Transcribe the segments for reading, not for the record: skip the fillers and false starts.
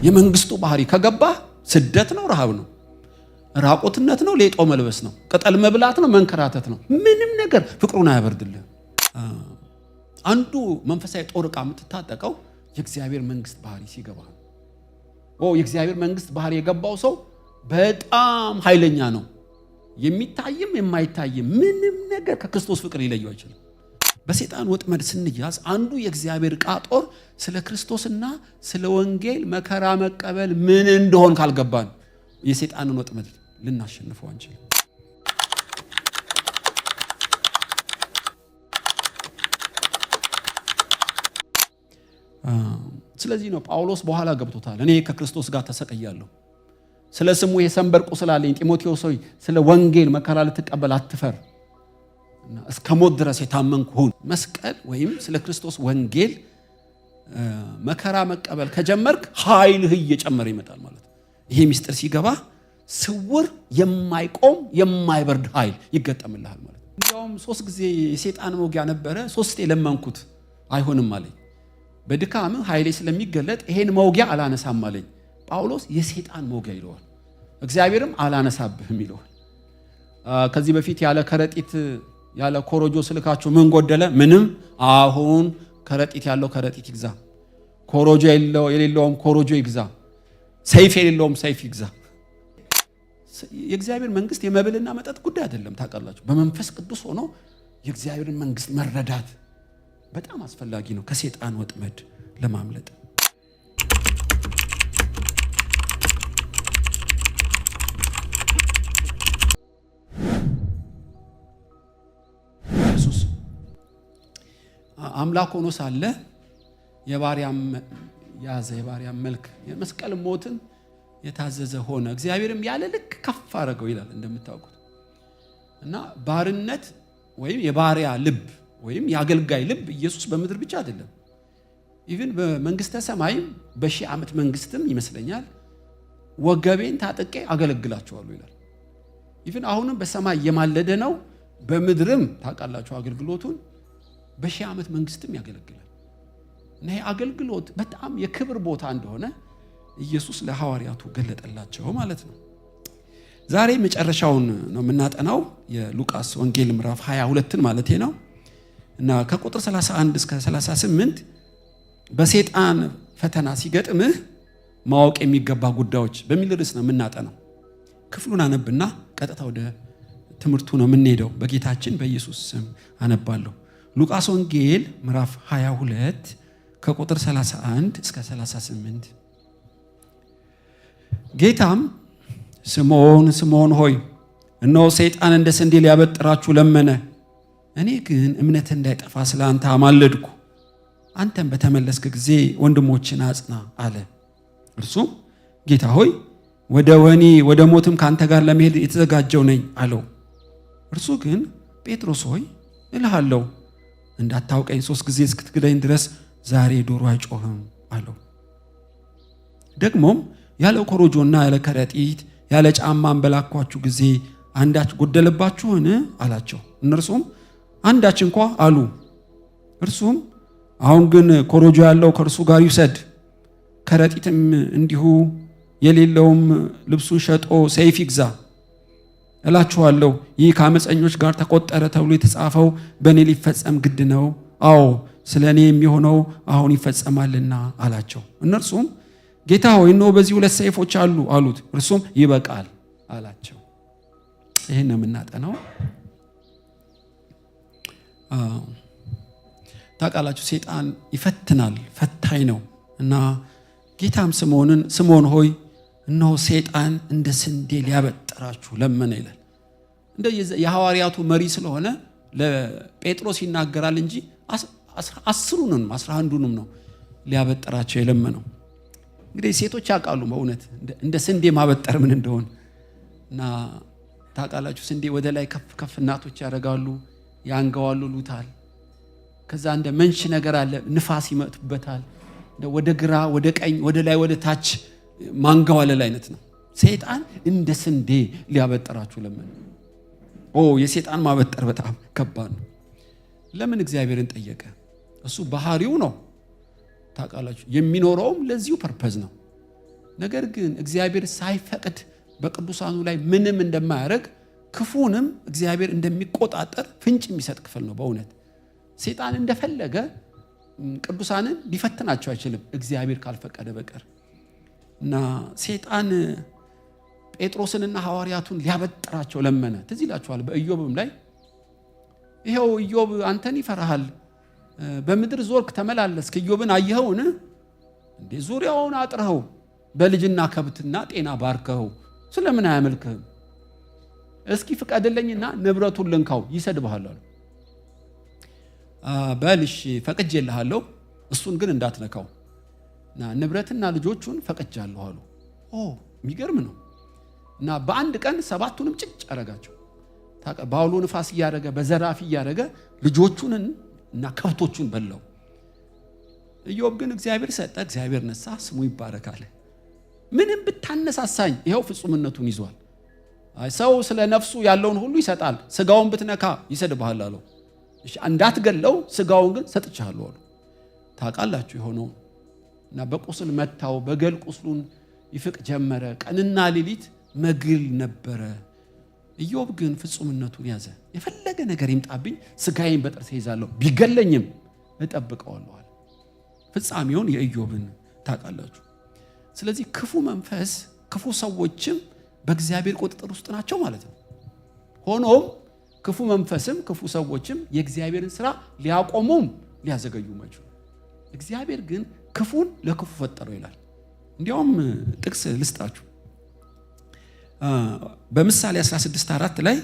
የመንግስቱ ባህሪ ከገባ ስደት ነው፣ ረሃብ ነው፣ ራቁትነት ነው፣ ሌጦ መልበስ ነው፣ ቅጠል መብላት ነው፣ መንከራተት ነው። ምንም ነገር ፍቅሩን አያበርድልህም። አንዱ መንፈሳዊ ጦር ዕቃ የምትታጠቀው የእግዚአብሔር መንግስት ባህሪ ሲገባ ነው። የእግዚአብሔር መንግስት ባህሪ የገባው ሰው በጣም ኃይለኛ ነው። የሚታይም የማይታይም ምንም ነገር ከክርስቶስ ፍቅር ሊለየው አይችልም። በሰይጣን ወጥመድ ስንያዝ አንዱ የእግዚአብሔር ዕቃ ጦር ስለ ክርስቶስና ስለ ወንጌል መከራ መቀበል ምን እንደሆን ካልገባን የሰይጣንን ወጥመድ ልናሸንፈው አንችልም። ስለዚህ ነው ጳውሎስ በኋላ ገብቶታል። እኔ ከክርስቶስ ጋር ተሰቅያለሁ፣ ስለ ስሙ የሰንበር ቁስል አለኝ። ጢሞቴዎስ ሆይ ስለ ወንጌል መከራ ልትቀበል አትፈር፣ እስከ ሞት ድረስ የታመንክ ሁን። መስቀል ወይም ስለ ክርስቶስ ወንጌል መከራ መቀበል ከጀመርክ ኃይልህ እየጨመረ ይመጣል ማለት ነው። ይሄ ምስጢር ሲገባ ስውር የማይቆም የማይበርድ ኃይል ይገጠምልሃል ማለት ነው። እንዲያውም 3 ጊዜ የሰይጣን መውጊያ ነበረ። 3 የለመንኩት አይሆንም አለኝ። በድካም ኃይሌ ስለሚገለጥ ይሄን መውጊያ አላነሳም አለኝ። ጳውሎስ የሰይጣን መውጊያ ይለዋል፣ እግዚአብሔርም አላነሳብህም ይለዋል። ከዚህ በፊት ያለ ከረጢት ያለ ኮሮጆ ስልካችሁ ምን ጎደለ? ምንም። አሁን ከረጢት ያለው ከረጢት ይግዛ፣ ኮሮጆ የሌለውም ኮሮጆ ይግዛ፣ ሰይፍ የሌለውም ሰይፍ ይግዛ። የእግዚአብሔር መንግስት የመብልና መጠጥ ጉዳይ አይደለም። ታውቃላችሁ፣ በመንፈስ ቅዱስ ሆኖ የእግዚአብሔርን መንግስት መረዳት በጣም አስፈላጊ ነው ከሰይጣን ወጥመድ ለማምለጥ። ኢየሱስ አምላክ ሆኖ ሳለ የባሪያም ያዘ፣ የባሪያም መልክ፣ የመስቀል ሞትን የታዘዘ ሆነ፣ እግዚአብሔርም ያለ ልክ ከፍ አደረገው ይላል እንደምታውቁት። እና ባርነት ወይም የባሪያ ልብ ወይም የአገልጋይ ልብ ኢየሱስ በምድር ብቻ አይደለም፣ even በመንግስተ ሰማይም በሺህ ዓመት መንግስትም ይመስለኛል ወገቤን ታጥቄ አገለግላቸዋለሁ ይላል። even አሁንም በሰማይ እየማለደ ነው፣ በምድርም ታውቃላችሁ አገልግሎቱን በሺህ ዓመት መንግስትም ያገለግላል። እና ይሄ አገልግሎት በጣም የክብር ቦታ እንደሆነ ኢየሱስ ለሐዋርያቱ ገለጠላቸው ማለት ነው። ዛሬ መጨረሻውን ነው የምናጠናው፣ የሉቃስ ወንጌል ምዕራፍ 22ን ማለቴ ነው። እና ከቁጥር 31 እስከ 38 በሰይጣን ፈተና ሲገጥምህ ማወቅ የሚገባ ጉዳዮች በሚል ርዕስ ነው የምናጠናው። ክፍሉን አነብና ቀጥታ ወደ ትምህርቱ ነው የምንሄደው። በጌታችን በኢየሱስ ስም አነባለሁ። ሉቃስ ወንጌል ምዕራፍ 22 ከቁጥር 31 እስከ 38። ጌታም ስምዖን ስምዖን ሆይ እነሆ ሰይጣን እንደ ስንዴ ሊያበጥራችሁ ለመነ፣ እኔ ግን እምነትህ እንዳይጠፋ ስለ አንተ አማለድኩ። አንተም በተመለስክ ጊዜ ወንድሞችን አጽና አለ። እርሱም ጌታ ሆይ ወደ ወህኒ ወደ ሞትም ካንተ ጋር ለመሄድ የተዘጋጀው ነኝ አለው። እርሱ ግን ጴጥሮስ ሆይ እልሃለሁ እንዳታውቀኝ 3 ጊዜ እስክትክደኝ ድረስ ዛሬ ዶሮ አይጮህም አለው። ደግሞም ያለ ኮሮጆና ያለ ከረጢት ያለ ጫማም በላኳችሁ ጊዜ አንዳች ጎደለባችሁን አላቸው። እነርሱም አንዳች እንኳ አሉ። እርሱም አሁን ግን ኮሮጆ ያለው ከእርሱ ጋር ይውሰድ፣ ከረጢትም እንዲሁ፣ የሌለውም ልብሱን ሸጦ ሰይፍ ይግዛ። እላችኋለሁ ይህ ከአመፀኞች ጋር ተቆጠረ ተብሎ የተጻፈው በእኔ ሊፈጸም ግድ ነው። አዎ ስለ እኔ የሚሆነው አሁን ይፈጸማልና አላቸው። እነርሱም ጌታ ሆይ እነሆ በዚህ 2 ሰይፎች አሉ አሉት። እርሱም ይበቃል አላቸው። ይሄን ነው የምናጠናው። ታውቃላችሁ ሰይጣን ይፈትናል፣ ፈታኝ ነው። እና ጌታም ስምዖንን ስምዖን ሆይ እነሆ ሰይጣን እንደ ስንዴ ሊያበጥራችሁ ለመነ ይላል። እንደ የሐዋርያቱ መሪ ስለሆነ ለጴጥሮስ ይናገራል እንጂ 10ሩንም 11ዱንም ነው ሊያበጥራቸው የለመነው። እንግዲህ ሴቶች ያውቃሉ በእውነት እንደ ስንዴ ማበጠር ምን እንደሆነ። እና ታውቃላችሁ ስንዴ ወደ ላይ ከፍ ከፍ እናቶች ያደርጋሉ፣ ያንገዋልሉታል። ከዛ እንደ መንሽ ነገር አለ፣ ንፋስ ይመቱበታል። ወደ ግራ ወደ ቀኝ ወደ ላይ ወደ ታች ማንገዋለል አይነት ነው። ሰይጣን እንደ ስንዴ ሊያበጥራችሁ ለምን? የሰይጣን ማበጠር በጣም ከባድ ነው። ለምን እግዚአብሔርን ጠየቀ? እሱ ባህሪው ነው ታውቃላችሁ፣ የሚኖረውም ለዚሁ purpose ነው። ነገር ግን እግዚአብሔር ሳይፈቅድ በቅዱሳኑ ላይ ምንም እንደማያደርግ፣ ክፉንም እግዚአብሔር እንደሚቆጣጠር ፍንጭ የሚሰጥ ክፍል ነው። በእውነት ሰይጣን እንደፈለገ ቅዱሳንን ሊፈትናቸው አይችልም እግዚአብሔር ካልፈቀደ በቀር። እና ሰይጣን ጴጥሮስንና ሐዋርያቱን ሊያበጥራቸው ለመነ። ትዝ ይላችኋል በኢዮብም ላይ፣ ይኸው ኢዮብ አንተን ይፈራሃል፣ በምድር ዞርክ ተመላለስክ፣ ኢዮብን አየኸውን እንዴ? ዙሪያውን አጥረኸው በልጅና ከብትና ጤና ባርከኸው ስለምን አያመልክህም? እስኪ ፍቀድልኝና ንብረቱን ልንካው፣ ይሰድብሃል አሉ። በል እሺ ፈቅጄልሃለሁ፣ እሱን ግን እንዳትነካው እና ንብረትና ልጆቹን ፈቅጃለሁ አሉ። ኦ፣ የሚገርም ነው። እና በአንድ ቀን ሰባቱንም ጭጭ አረጋቸው። በአውሎ ንፋስ እያደረገ፣ በዘራፊ እያደረገ ልጆቹን እና ከብቶቹን በላው። ኢዮብ ግን እግዚአብሔር ሰጠ፣ እግዚአብሔር ነሳ፣ ስሙ ይባረካል። ምንም ብታነሳሳኝ ይኸው ፍጹምነቱን ይዟል። ሰው ስለ ነፍሱ ያለውን ሁሉ ይሰጣል፣ ስጋውን ብትነካ ይሰድብሃል አለው። እሺ እንዳትገለው ስጋውን ግን ሰጥቻለሁ አሉ። ታውቃላችሁ የሆነውን። እና በቁስል መታው፣ በገል ቁስሉን ይፍቅ ጀመረ። ቀንና ሌሊት መግል ነበረ። ኢዮብ ግን ፍጹምነቱን ያዘ። የፈለገ ነገር ይምጣብኝ ስጋዬን በጥርሴ ይዛለሁ፣ ቢገለኝም እጠብቀዋለሁ አለ። ፍጻሜውን የኢዮብን ታውቃላችሁ። ስለዚህ ክፉ መንፈስ፣ ክፉ ሰዎችም በእግዚአብሔር ቁጥጥር ውስጥ ናቸው ማለት ነው። ሆኖም ክፉ መንፈስም ክፉ ሰዎችም የእግዚአብሔርን ስራ ሊያቆሙም ሊያዘገዩም አይችሉም። እግዚአብሔር ግን ክፉን ለክፉ ፈጠረው ይላል። እንዲያውም ጥቅስ ልስጣችሁ። በምሳሌ 16:4 ላይ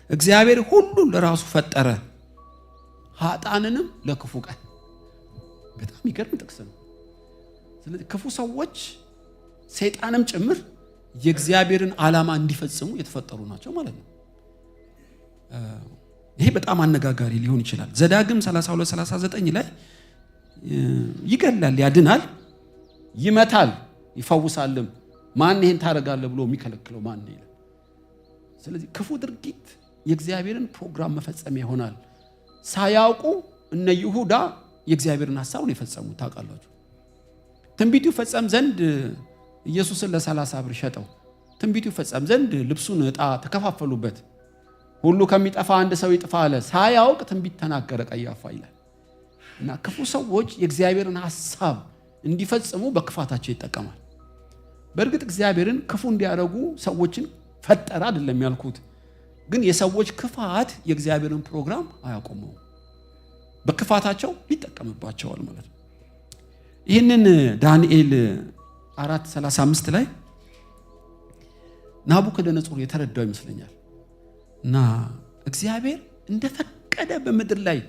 እግዚአብሔር ሁሉን ለራሱ ፈጠረ፣ ኃጥአንንም ለክፉ ቀን። በጣም የሚገርም ጥቅስ ነው። ስለዚህ ክፉ ሰዎች ሰይጣንም ጭምር የእግዚአብሔርን ዓላማ እንዲፈጽሙ የተፈጠሩ ናቸው ማለት ነው። ይሄ በጣም አነጋጋሪ ሊሆን ይችላል። ዘዳግም 32:39 ላይ ይገላል፣ ያድናል፣ ይመታል፣ ይፈውሳልም፣ ማን ይሄን ታደርጋለህ ብሎ የሚከለክለው ማን ይላል። ስለዚህ ክፉ ድርጊት የእግዚአብሔርን ፕሮግራም መፈጸሚያ ይሆናል። ሳያውቁ እነ ይሁዳ የእግዚአብሔርን ሐሳብ ነው የፈጸሙት። ታውቃላችሁ። ትንቢቱ ይፈጸም ዘንድ ኢየሱስን ለ30 ብር ሸጠው። ትንቢቱ ይፈጸም ዘንድ ልብሱን ዕጣ ተከፋፈሉበት። ሁሉ ከሚጠፋ አንድ ሰው ይጥፋ አለ። ሳያውቅ ትንቢት ተናገረ ቀያፋ ይላል። እና ክፉ ሰዎች የእግዚአብሔርን ሐሳብ እንዲፈጽሙ በክፋታቸው ይጠቀማል። በእርግጥ እግዚአብሔርን ክፉ እንዲያደርጉ ሰዎችን ፈጠረ አይደለም ያልኩት፣ ግን የሰዎች ክፋት የእግዚአብሔርን ፕሮግራም አያቆመውም። በክፋታቸው ይጠቀምባቸዋል ማለት ነው። ይህንን ዳንኤል 4:35 ላይ ናቡከደነጾር የተረዳው ይመስለኛል። እና እግዚአብሔር እንደፈቀደ በምድር ላይ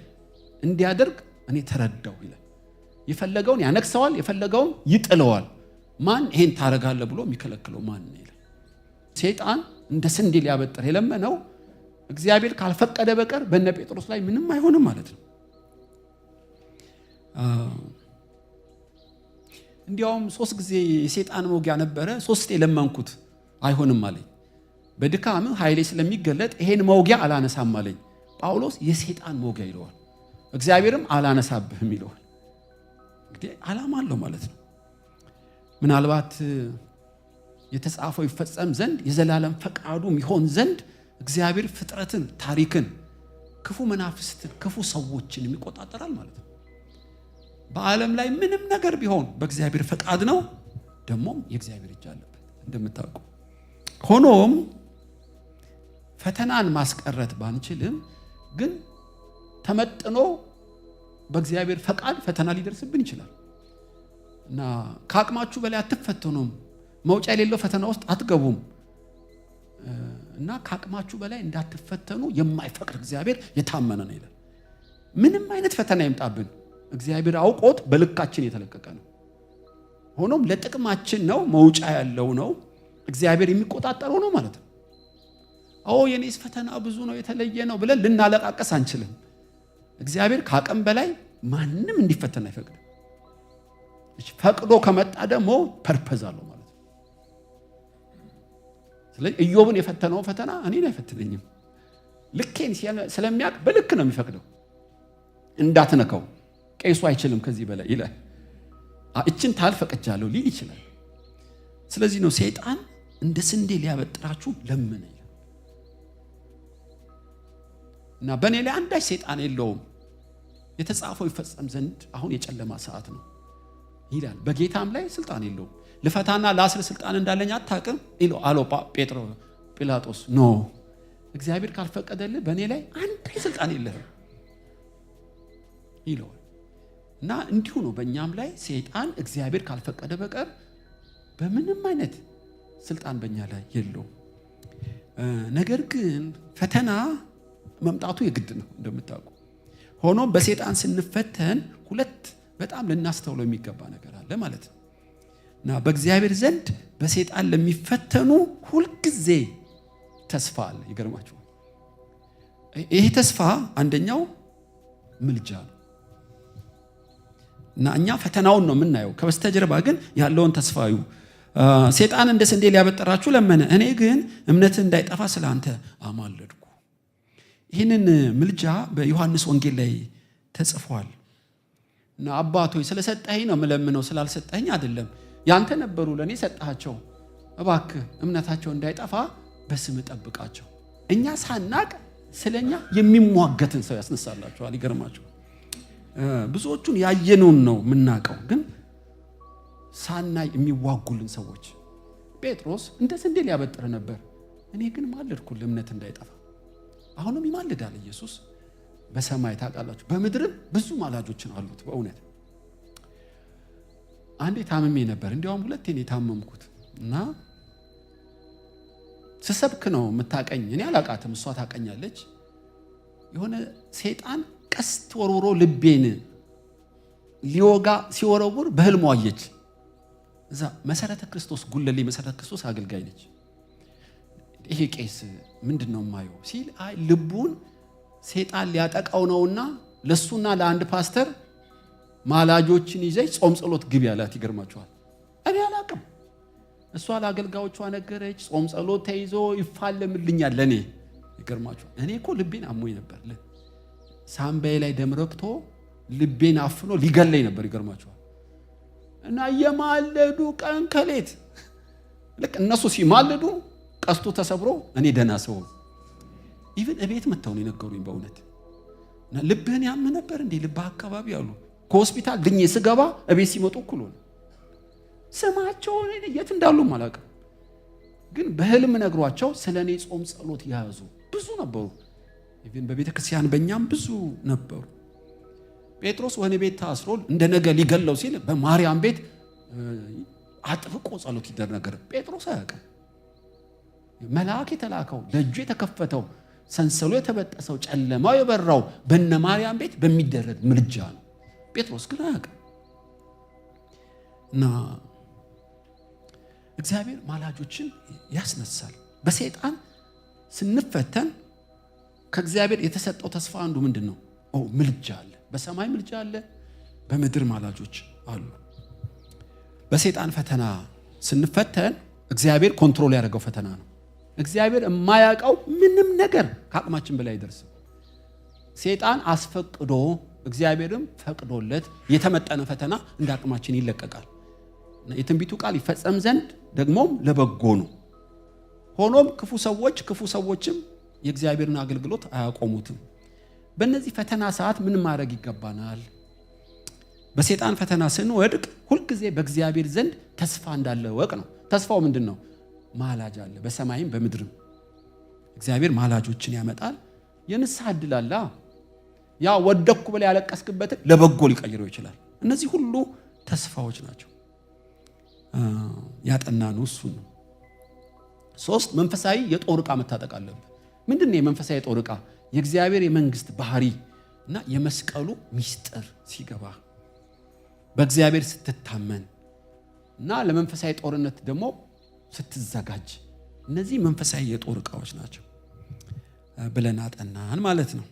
እንዲያደርግ እኔ ተረዳው ይላል። የፈለገውን ያነግሰዋል፣ የፈለገውን ይጥለዋል። ማን ይሄን ታረጋለህ ብሎ የሚከለክለው ማን ይላል። ሰይጣን እንደ ስንዴ ሊያበጥር የለመነው እግዚአብሔር ካልፈቀደ በቀር በነ ጴጥሮስ ላይ ምንም አይሆንም ማለት ነው። እንዲያውም 3 ጊዜ የሰይጣን መውጊያ ነበረ፣ 3 የለመንኩት አይሆንም አለኝ። በድካም ኃይሌ ስለሚገለጥ ይሄን መውጊያ አላነሳም አለኝ። ጳውሎስ የሰይጣን መውጊያ ይለዋል፣ እግዚአብሔርም አላነሳብህም ይለዋል። እንግዲህ ዓላማ አለው ማለት ነው። ምናልባት የተጻፈው ይፈጸም ዘንድ፣ የዘላለም ፈቃዱ ይሆን ዘንድ እግዚአብሔር ፍጥረትን፣ ታሪክን፣ ክፉ መናፍስትን፣ ክፉ ሰዎችን ይቆጣጠራል ማለት ነው። በዓለም ላይ ምንም ነገር ቢሆን በእግዚአብሔር ፈቃድ ነው። ደግሞም የእግዚአብሔር እጅ አለበት እንደምታውቁ። ሆኖም ፈተናን ማስቀረት ባንችልም ግን ተመጥኖ በእግዚአብሔር ፈቃድ ፈተና ሊደርስብን ይችላል። እና ከአቅማችሁ በላይ አትፈተኑም፣ መውጫ የሌለው ፈተና ውስጥ አትገቡም። እና ከአቅማችሁ በላይ እንዳትፈተኑ የማይፈቅድ እግዚአብሔር የታመነ ነው ይላል። ምንም አይነት ፈተና ይምጣብን እግዚአብሔር አውቆት በልካችን የተለቀቀ ነው። ሆኖም ለጥቅማችን ነው፣ መውጫ ያለው ነው፣ እግዚአብሔር የሚቆጣጠረው ነው ማለት ነው። ኦ የኔስ ፈተና ብዙ ነው፣ የተለየ ነው ብለን ልናለቃቀስ አንችልም። እግዚአብሔር ከአቅም በላይ ማንም እንዲፈተን አይፈቅድም። ፈቅዶ ከመጣ ደግሞ purpose አለው ማለት ነው። ስለዚህ ኢዮብን የፈተነው ፈተና እኔን አይፈትነኝም። ልኬን ስለሚያውቅ በልክ ነው የሚፈቅደው። እንዳትነካው ቄሱ አይችልም ከዚህ በላይ ይላል። እችን ታል ፈቅጃለሁ ሊል ይችላል። ስለዚህ ነው ሰይጣን እንደ ስንዴ ሊያበጥራችሁ ለመነ ይላል። እና በእኔ ላይ አንዳች ሰይጣን የለውም፣ የተጻፈው ይፈጸም ዘንድ አሁን የጨለማ ሰዓት ነው ይላል። በጌታም ላይ ስልጣን የለውም። ልፈታና ላስር ስልጣን እንዳለኝ አታውቅም አለው ጲላጦስ። No፣ እግዚአብሔር ካልፈቀደልህ በእኔ ላይ አንዳች ስልጣን የለህም ይለዋል። እና እንዲሁ ነው በእኛም ላይ ሰይጣን እግዚአብሔር ካልፈቀደ በቀር በምንም አይነት ስልጣን በእኛ ላይ የለውም። ነገር ግን ፈተና መምጣቱ የግድ ነው እንደምታውቁ። ሆኖም በሰይጣን ስንፈተን ሁለት በጣም ልናስተውለው የሚገባ ነገር አለ ማለት ነው። እና በእግዚአብሔር ዘንድ በሰይጣን ለሚፈተኑ ሁልጊዜ ተስፋ አለ። ይገርማችኋል። ይሄ ተስፋ አንደኛው ምልጃ ነው። እና እኛ ፈተናውን ነው የምናየው፣ ከበስተጀርባ ግን ያለውን ተስፋ እዩ። ሰይጣን እንደ ስንዴ ሊያበጥራችሁ ለመነ፣ እኔ ግን እምነትህ እንዳይጠፋ ስለ አንተ አማለድኩ። ይህንን ምልጃ በዮሐንስ ወንጌል ላይ ተጽፏል። እና አባት ሆይ ስለሰጠኸኝ ነው የምለምነው፣ ስላልሰጠኸኝ አይደለም። ያንተ ነበሩ ለእኔ ሰጠሃቸው፣ እባክህ እምነታቸው እንዳይጠፋ በስምህ ጠብቃቸው። እኛ ሳናቅ ስለኛ የሚሟገትን ሰው ያስነሳላቸዋል። ይገርማቸዋል። ብዙዎቹን ያየነውን ነው የምናውቀው፣ ግን ሳናይ የሚዋጉልን ሰዎች። ጴጥሮስ እንደ ስንዴ ሊያበጥር ነበር፣ እኔ ግን ማለድኩልህ እምነት እንዳይጠፋ። አሁንም ይማልዳል ኢየሱስ በሰማይ ታውቃላችሁ፣ በምድርም ብዙ ማላጆችን አሉት። በእውነት አንዴ ታምሜ ነበር፣ እንዲያውም ሁለቴ ነው የታመምኩት። እና ስሰብክ ነው የምታቀኝ፣ እኔ አላቃትም፣ እሷ ታቀኛለች። የሆነ ሰይጣን ቀስት ወርውሮ ልቤን ሊወጋ ሲወረውር በህልሟ አየች። እዛ መሰረተ ክርስቶስ ጉለሌ መሰረተ ክርስቶስ አገልጋይ ነች። ይሄ ቄስ ምንድን ነው የማየው ሲል፣ አይ ልቡን ሰይጣን ሊያጠቃው ነውና ለሱና ለአንድ ፓስተር ማላጆችን ይዘሽ ጾም ጸሎት ግቢ አላት። ይገርማችኋል። እኔ አላቅም። እሷ ለአገልጋዮቿ ነገረች። ጾም ጸሎት ተይዞ ይፋለምልኛል ለእኔ። ይገርማችኋል። እኔ እኮ ልቤን አሞኝ ነበር። ሳምባዬ ላይ ደም ረግቶ ልቤን አፍኖ ሊገለኝ ነበር። ይገርማችኋል። እና እየማለዱ ቀን ከሌት ልክ እነሱ ሲማልዱ ቀስቱ ተሰብሮ እኔ ደህና ሰው even እቤት መጥተው ነው የነገሩኝ። በእውነት እና ልብህን ያምህ ነበር እንዴ? ልብህ አካባቢ አሉ። ከሆስፒታል ድኜ ስገባ እቤት ሲመጡ እኩል ሆነ። ስማቸውን የት እንዳሉም አላውቅም፣ ግን በህልም ነግሯቸው ስለ እኔ ጾም ጸሎት የያዙ ብዙ ነበሩ። Even በቤተ ክርስቲያን በእኛም ብዙ ነበሩ። ጴጥሮስ ወህኒ ቤት ታስሮ እንደ ነገ ሊገለው ሲል በማርያም ቤት አጥብቆ ጸሎት ይደረግ ነገር ጴጥሮስ አያውቅም። መልአክ የተላከው፣ ደጁ የተከፈተው፣ ሰንሰሉ የተበጠሰው፣ ጨለማው የበራው በነ ማርያም ቤት በሚደረግ ምልጃ ነው። ጴጥሮስ ግን አያውቅም። እና እግዚአብሔር ማላጆችን ያስነሳል። በሰይጣን ስንፈተን ከእግዚአብሔር የተሰጠው ተስፋ አንዱ ምንድን ነው? ምልጃ አለ። በሰማይ ምልጃ አለ፣ በምድር ማላጆች አሉ። በሰይጣን ፈተና ስንፈተን እግዚአብሔር control ያደረገው ፈተና ነው። እግዚአብሔር የማያውቀው ምንም ነገር ከአቅማችን በላይ አይደርስም። ሰይጣን አስፈቅዶ እግዚአብሔርም ፈቅዶለት የተመጠነ ፈተና እንደ አቅማችን ይለቀቃል። የትንቢቱ ቃል ይፈጸም ዘንድ ደግሞም ለበጎ ነው። ሆኖም ክፉ ሰዎችም የእግዚአብሔርን አገልግሎት አያቆሙትም። በእነዚህ ፈተና ሰዓት ምን ማድረግ ይገባናል? በሰይጣን ፈተና ስንወድቅ ሁልጊዜ በእግዚአብሔር ዘንድ ተስፋ እንዳለ ወቅ ነው። ተስፋው ምንድን ነው? ማላጅ አለ፣ በሰማይም በምድርም እግዚአብሔር ማላጆችን ያመጣል። የንስሐ ዕድል አለ። ያ ወደኩ ብለህ ያለቀስክበትን ለበጎ ሊቀይረው ይችላል። እነዚህ ሁሉ ተስፋዎች ናቸው። ያጠናነው እሱን ነው። ሶስት፣ መንፈሳዊ የጦር ዕቃ መታጠቅ አለብን። ምንድን ነው የመንፈሳዊ የጦር ዕቃ? የእግዚአብሔር የመንግስት ባህሪ እና የመስቀሉ ሚስጥር ሲገባ፣ በእግዚአብሔር ስትታመን እና ለመንፈሳዊ ጦርነት ደግሞ ስትዘጋጅ፣ እነዚህ መንፈሳዊ የጦር ዕቃዎች ናቸው ብለን አጠናን ማለት ነው።